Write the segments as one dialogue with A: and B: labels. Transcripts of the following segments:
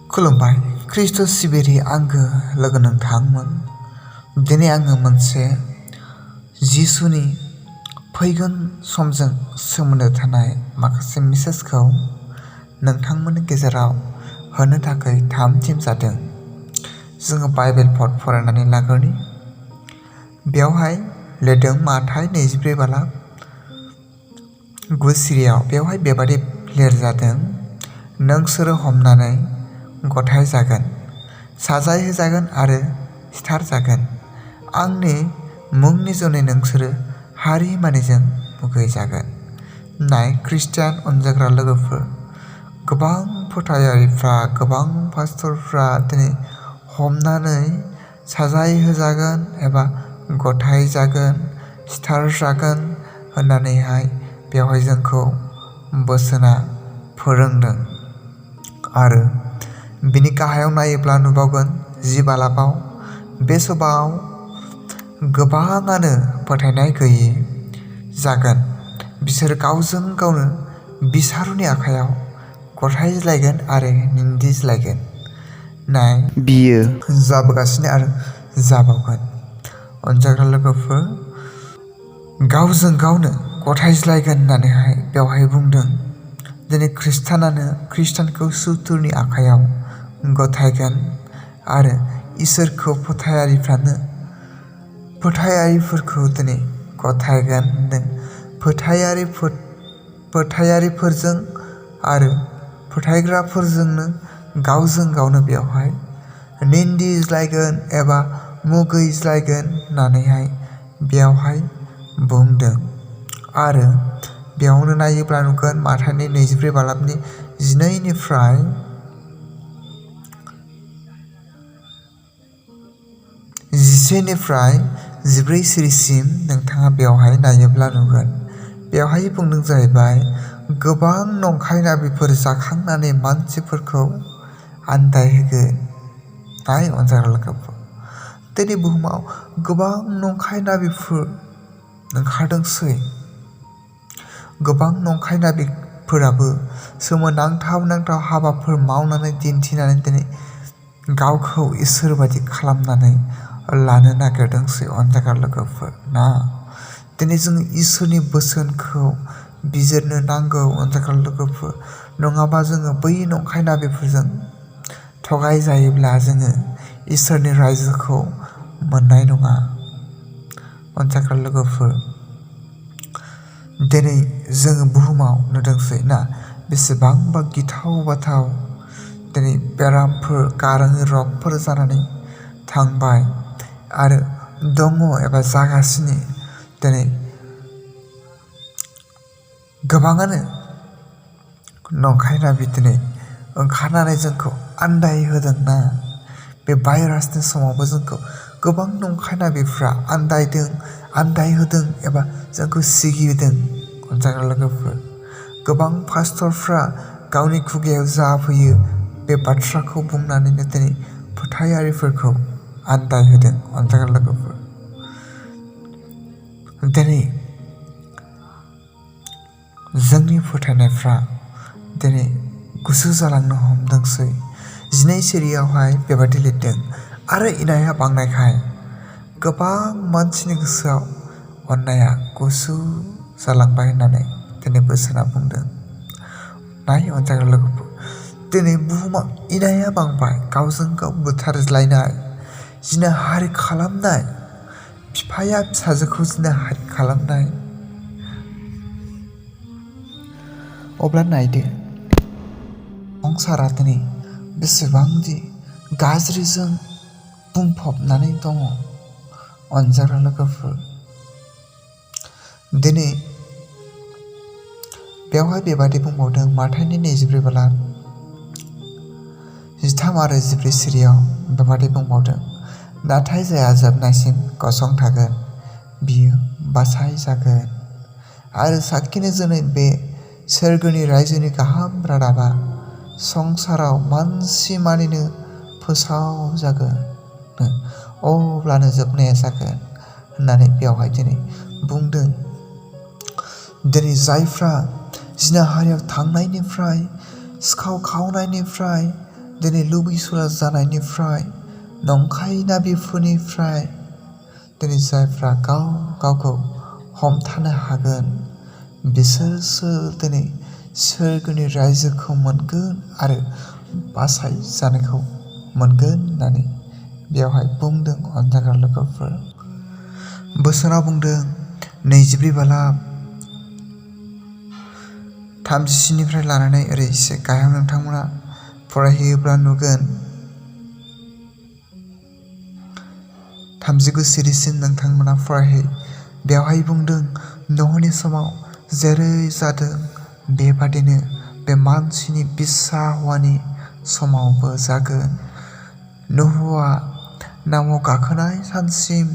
A: खुलुमबाय ख्रिस्ट'स सिबियारि आंगो लोगो नोंथांमोन। दिनै आङो मोनसे जिसुनि फैगोन समजों सोमोन्दो थानाय माखासे मेसेजखौ नोंथांमोननि गेजेराव होनो थाखाय थाम-थिम जादों। जोङो बाइबेल पद फरायनानै लाग्रोनि। बेवहाय लिरदों माथाइ 24 बालाब 9 सिरियाव। बेवहाय बेबादि लिरजादों, नोंसोरो हमनानै गथाय जागोन, साजाय होजागोन आरो सिथार जागोन। आंनि मुंनि जुनै नोंसोरो हारि मानिजों मुगैजागोन। नाय ख्रिस्टियान अनजाग्रा लोगोफोर, गोबां फोथायारिफ्रा, गोबां पास्टरफ्रा दिनै हमनानै साजाय होजागोन एबा गथाय जागोन, सिथार जागोन होननानैहाय बेवहाय जोंखौ बोसोना फोरोंदों। आरो बिनि गाहायाव नायोब्ला नुबावगोन 10 बालाबाव बे समाव गोबाङानो फोथायनाय गैयि जागोन। बिसोर गावजों गावनो बिसारुनि आखायाव गथायज्लायगोन आरो निन्दिज्लायगोन। नाय बियो जाबोगासिनो आरो जाबावगोन। अनजाग्रा लोगोफोर, गावजों गावनो गथायज्लायगोन होननानैहाय बेवहाय बुंदों। दिनै खृष्टानखौ सुथुरनि आखायाव गथायगोन आरो इसोरखौ फोथायारिफोरखौ दिनै गथायगोन होनदों। फोथायारिफोरजों आरो फोथायग्राफोरजोंनो गावजों गावनो बेवहाय निन्दिज्लायगोन एबा मुगैज्लायगोन होननानैहाय बेवहाय बुंदों। आरो बेयावनो नायोब्ला नुगोन माथाइनि 24 बालाबनि 12निफ्राय 14 सिरिसिम नोंथाङा बेवहाय नायोब्ला नुगोन। बेवहाय बुंदों जाहैबाय, गोबां नंखाय नाबिफोर जाखांनानै मानसिफोरखौ आन्दायहोगोन। नाय अनजाग्रा लोगोफोर, दिनै बुहुमाव गोबां नंखाय नाबिफोर ओंखारदोंसै। गोबां नंखाय नाबिफोराबो सोमोनांथाव हाबाफोर मावनानै दिन्थिनानै दिनै गावखौ इसोर बायदि खालामनानै लानो नागिरदोंसै। अनजाग्रा लोगोफोर ना, दिनै जोङो इसोरनि बोसोनखौ बिजिरनो नांगौ। अनजाग्रा लोगोफोर, नङाबा जोङो बै नंखाय नाबिफोरजों थगायजायोब्ला जोङो इसोरनि रायजोखौ मोननाय नङा। अनजाग्रा लोगोफोर, दिनै जोङो बुहुमाव नुदोंसै ना, बेसेबांबा गिथाव बाथाव दिनै बेरामफोर, गाराङि रगफोर जानानै थांबाय आरो दङ एबा जागासिनो। दिनै गोबाङानो नंखाय नाबि दिनै ओंखारनानै जोंखौ आन्दायहोदोंना। बे भाइरासनि समावबो जोंखौ गोबां नंखाय नाबिफ्रा आन्दायहोदों एबा जोंखौ सिगिदों। अनजाग्रा लोगोफोर, गोबां पास्टरफ्रा गावनि खुगायाव जा फैयो बे बाथ्राखौ बुंनानैनो दिनै फोथायारिफोरखौ आन्दायहोदों। अनजाग्रा लोगोफोर, दिनै जोंनि फोथायनायफ्रा दिनै गुसु जालांनो हमदोंसै। 12 सिरियावहाय बेबादि लिरदों, आरो इनाया बांनायखाय गोबां मानसिनि गोसोआव अननाया गुसु जालांबाय होननानै दिनै बोसोना बुंदों। नाय अनजाग्रा लोगोफोर, दिनै बुहुमाव इनाया बांबाय, गावजों गाव बुथारज्लायनाय, जिनाहारि खालामनाय, बिफाया फिसाजोखौ जिनाहारि खालामनाय। अब्ला नायदो, संसारा दिनै बेसेबांदि गाज्रिजों बुंफबनानै दङ। अनजाग्रा लोगोफोर, दिनै बेवहाय बेबादि बुंबावदों माथाइनि 24 बालाब 13 आरो 14 सिरियाव बेबादि बुंबावदों, नाथाय जायहा जोबनायसिम गसंथागोन बियो बासायजागोन। आरो साखिनि जुनै बे सोरगोनि रायजोनि गाहाम रादाबा संसाराव मानसि मानिनो फोसावजागोन, अब्लानो जोबनाया जागोन होननानै बेवहाय दिनै बुंदों। दिनै जायफ्रा जिनाहारियाव थांनायनिफ्राय, सिखाव खावनायनिफ्राय, दिनै लुबैसुला जानायनिफ्राय नंखाय नाबिफोरनिफ्राय दिनै जायफ्रा गावखौ हमथानो हागोन बिसोरसो दिनै सोरगोनि रायजोखौ मोनगोन आरो बासायजानायखौ मोनगोन होननानै बेवहाय बुंदों अनजाग्रा लोगोफोर। बोसोनाव बुंदों 23 बालाब 37निफ्राय लानानै ओरै एसे गाहायाव नोंथांमोना फरायहैयोब्ला नुगोन 39 सिरिसिम नोंथांमोना फरायहै। बेवहाय बुंदों न'हनि समाव जेरै जादों बेबादिनो बे मानसिनि बिसा हौवानि समावबो जागोन। न'हआ नावआव गाखोनाय सानसिम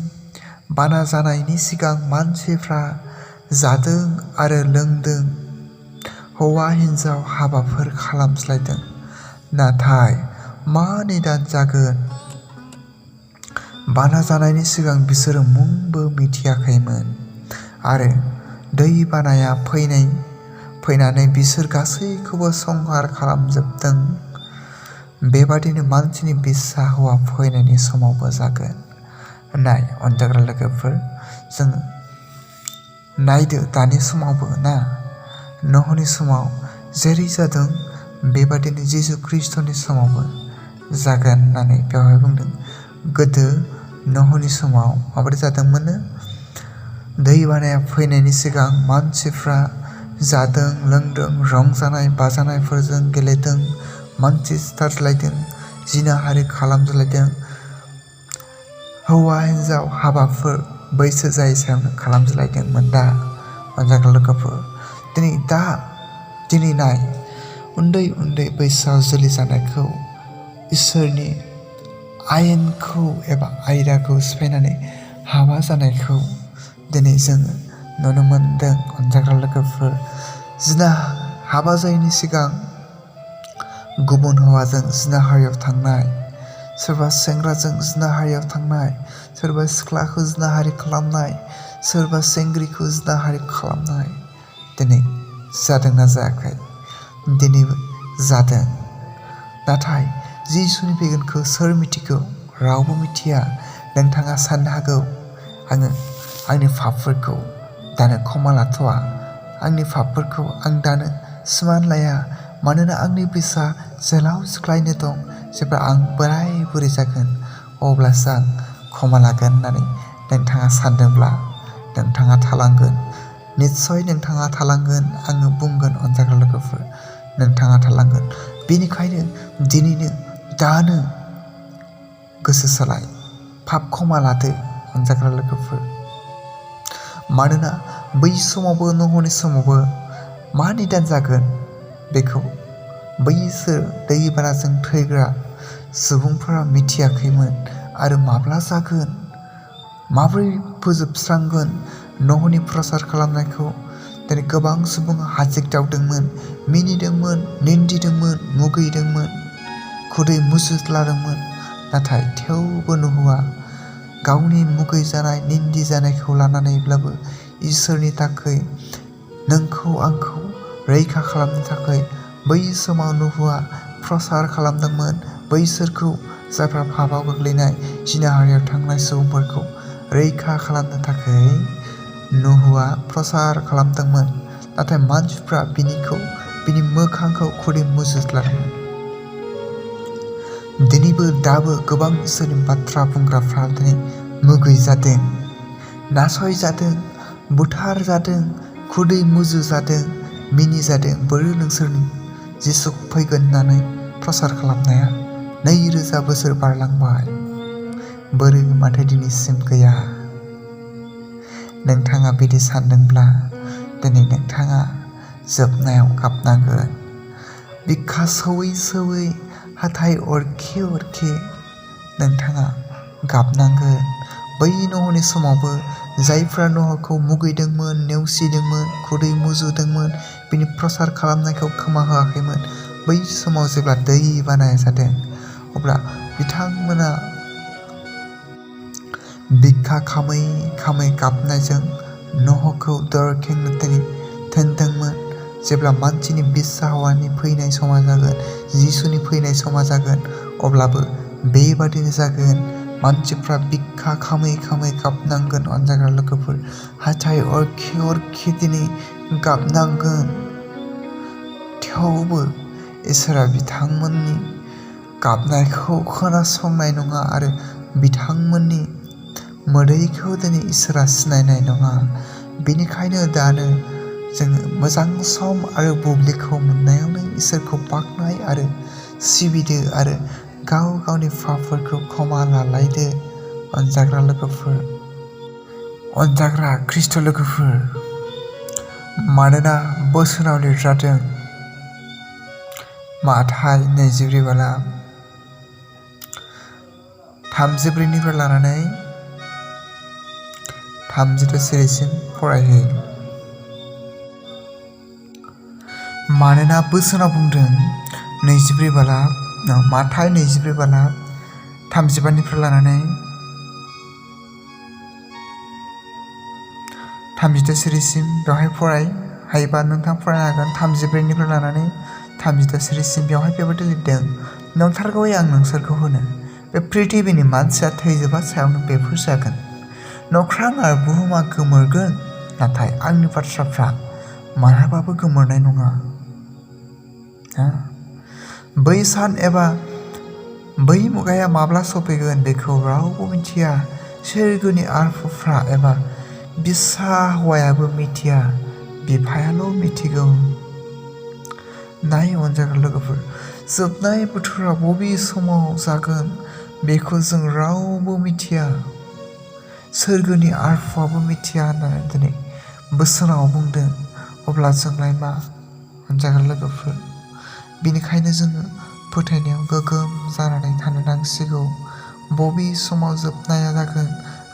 A: बाना जानायनि सिगां मानसिफ्रा जादों आरो लोंदों, हौवा हिन्जाव हाबाफोर खालामज्लायदों। नाथाय मा निदान जागोन? बाना जानायनि सिगां बिसोरो मुंबो मिथियाखैमोन आरो दै बानाया फैनानै बिसोर गासैखौबो संहार खालामजोबदों। बेबादिनो मानसिनि बिसा हौवा फैनायनि समावबो जागोन। नाय अनजाग्रा लोगोफोर, जों नायदो दानि समावबो ना न'हनि समाव जेरै जादों बेबादिनो जिसु खृष्टनि समावबो जागोन होननानै बेवहाय बुंदों। गोदो न'हनि समाव माबोरै जादोंमोननो? दै बानाया फैनायनि सिगां मानसिफ्रा जादों लोंदों, रंजानाय बाजानायफोरजों गेलेदों, मानसि सिथारज्लायदों, जिनाहारि खालामज्लायदों, हौवा हिन्जाव हाबाफोर बैसो जायै सायावनो खालामज्लायदोंमोन। दा अनजाग्रा लोगोफोर, दिनै नाय उन्दै उन्दै बैसोआव जुलि जानायखौ इसोरनि आयेनखौ एबा आयदाखौ सिफायनानै हाबा जानायखौ दिनै जोङो नुनो मोनदों। अनजाग्रा लोगोफोर, हाबा जायैनि सिगां गुबुन हौवाजों जिनाहारियाव थांनाय, सोरबा सेंग्राजों जिनाहारियाव थांनाय, सोरबा सिख्लाखौ जिनाहारि खालामनाय, सोरबा सेंग्रिखौ जिनाहारि खालामनाय दिनै जादोंना जायाखै? दिनैबो जादों। नाथाय जिसुनि फैगोनखौ सोर मिथिगौ? रावबो मिथिया। नोंथाङा साननो हागौ आङो आंनि पापफोरखौ दानो क्षमा लाथ'वा, आंनि पापफोरखौ आं दानो सिमान लाया, मानोना आंनि बैसोआ जोलाव सिख्लायनो दं, जेब्ला आं बोराय बुरै जागोन अब्लासो आं क्षमा लागोन होननानै नोंथाङा सानदोंब्ला नोंथाङा थालांगोन। निस्सय नोंथाङा थालांगोन। आङो बुंगोन अनजाग्रा लोगोफोर, नोंथाङा थालांगोन। बेनिखायनो दिनैनो दानो गोसो सोलाय, पाप क्षमा लादो अनजाग्रा लोगोफोर। मानोना बै समावबो न'हनि समावबो मा निदान जागोन बेखौ बैसोर दैबानाजों थैग्रा सुबुंफोरा मिथियाखैमोन आरो माब्ला जागोन, माबोरै फोजोबस्रांगोन न'हनि प्रसार खालामनायखौ दिनै गोबां सुबुङा हाजिरदावदोंमोन, मिनिदोंमोन, निन्दिदोंमोन, मुगैदोंमोन, खुदै मुजुज्लादोंमोन। नाथाय थेवबो न'हआ गावनि मुगैजानाय निन्दि जानायखौ लानानैब्लाबो इसोरनि थाखाय नोंखौ आंखौ रैखा खालामनो थाखाय बै समाव न'हआ प्रसार खालामदोंमोन। बैसोरखौ जायफ्रा पापआव गोग्लैनाय जिनाहारियाव थांनाय सुबुंफोरखौ रैखा खालामनो थाखाय न'हआ प्रसार खालामदोंमोन। नाथाय मानसिफ्रा बिनि मोखांखौ खुदै मुजुज्लादोंमोन। दिनैबो दाबो गोबां इसोरनि बाथ्रा बुंग्राफ्रा दिनै मुगैजादों, नासयजादों, बुथारजादों, खुदै मुजुजादों, मिनिजादों। बोरो नोंसोरनि जिसु फैगोन होननानै प्रसार खालामनाया 2000 बोसोर बारलांबाय, बोरो माथो दिनैसिम गैया? नोंथाङा बिदि सानदोंब्ला दिनै नोंथाङा जोबनायाव गाबनांगोन। बिखा सौयै सौयै, हाथाइ अरखे अरखे नोंथाङा गाबनांगोन। बै न'हनि समावबो जायफ्रा न'हखौ मुगैदोंमोन, नेवसिदोंमोन, खुदै मुजुदोंमोन, बिनि प्रसार खालामनायखौ खोमा होआखैमोन, बै समाव जेब्ला दै बानाया जादों अब्ला बिथांमोना बिखा खामै खामै गाबनायजों न'हखौ दरखेंनो दोनदोंमोन। जेब्ला मानसिनि बिसा हौवानि फैनाय समा जागोन, जिसुनि फैनाय समा जागोन, अब्लाबो बेबादिनो जागोन। मानसिफ्रा बिखा खामै खामै गाबनांगोन। अनजाग्रा लोगोफोर, हाथाइ अरखे अरखे दिनै गाबनांगोन। थेवबो इसोरा बिथांमोननि गाबनायखौ खोनासंनाय नङा आरो बिथांमोननि मोदैखौ दिनै इसोरा सिनायनाय नङा। बेनिखायनो दानो जोङो मोजां सम आरो बुब्लिखौ मोननायावनो इसोरखौ बाख्नाय आरो सिबिदो आरो गाव गावनि पापफोरखौ क्षमा लालायदो। अनजाग्रा लोगोफोर, अनजाग्रा ख्रिस्ट' लोगोफोर, मानोना बोसोनाव लिरजादों माथाइ 24:34 लानानै 30 सिरिसिम फरायहै। मानोना बोसोनाव बुंदों माथाइ 24:35 लानानै 30 सिरिसिम बेवहाय फराय। हायोबा नोंथां फरायनो हागोन। 34 लानानै 30 सिरिसिम बेवहाय बेबायदि लिरदों, नंथारगौयै आं नोंसोरखौ होनो, बे पृथिबिनि मानसिया थैजोबा सायावनो बेफोर जागोन। नख्रां आरो बुहुमा गोमोरगोन, नाथाय आंनि बाथ्राफ्रा माब्लाबाबो गोमोरनाय नङा। बै सान एबा बै मुगाया माब्ला सफैगोन बेखौ रावबो मिथिया, सोरगोनि आरफोफ्रा एबा बिसा हौवायाबो मिथिया, बिफायाल' मिथिगौ। नाय अनजाग्रा लोगोफोर, जोबनाय बोथोरा बबे समाव जागोन बेखौ जों रावबो मिथिया, सोरगोनि आरफआबो मिथिया होननानै दिनै बोसोनाव बुंदों। अब्ला जोंलाय मा अनजाग्रा लोगोफोर? बेनिखायनो जोङो फोथायनायाव गोगोम जानानै थानो नांसिगौ। बबे समाव जोबनाया जागोन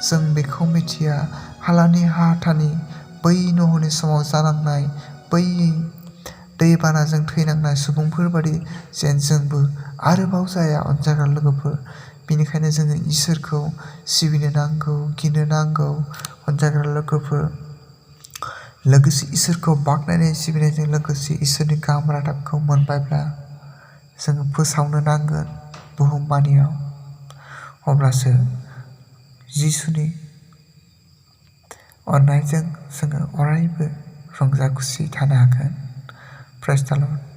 A: जों बेखौ मिथिया। हालानि हाथानि बै नहनि समाव जानांनाय बै दैबानाजों थैनांनाय सुबुंफोर बादि जेन जोंबो आरोबाव जाया। अनजाग्रा लोगोफोर, बेनिखायनो जोङो इसोरखौ सिबिनो नांगौ, गिनो नांगौ। अनजाग्रा लोगोफोर, लोगोसे इसोरखौ बाख्नायनाय सिबिनायजों लोगोसे इसोरनि गाहाम रादाबखौ मोनबायब्ला जोङो फोसावनो नांगोन बुहुममानियाव। अब्लासो जिसुनि अननायजों जोङो अरायबो रंजा खुसि थानो हागोन। प्रेज द लर्ड।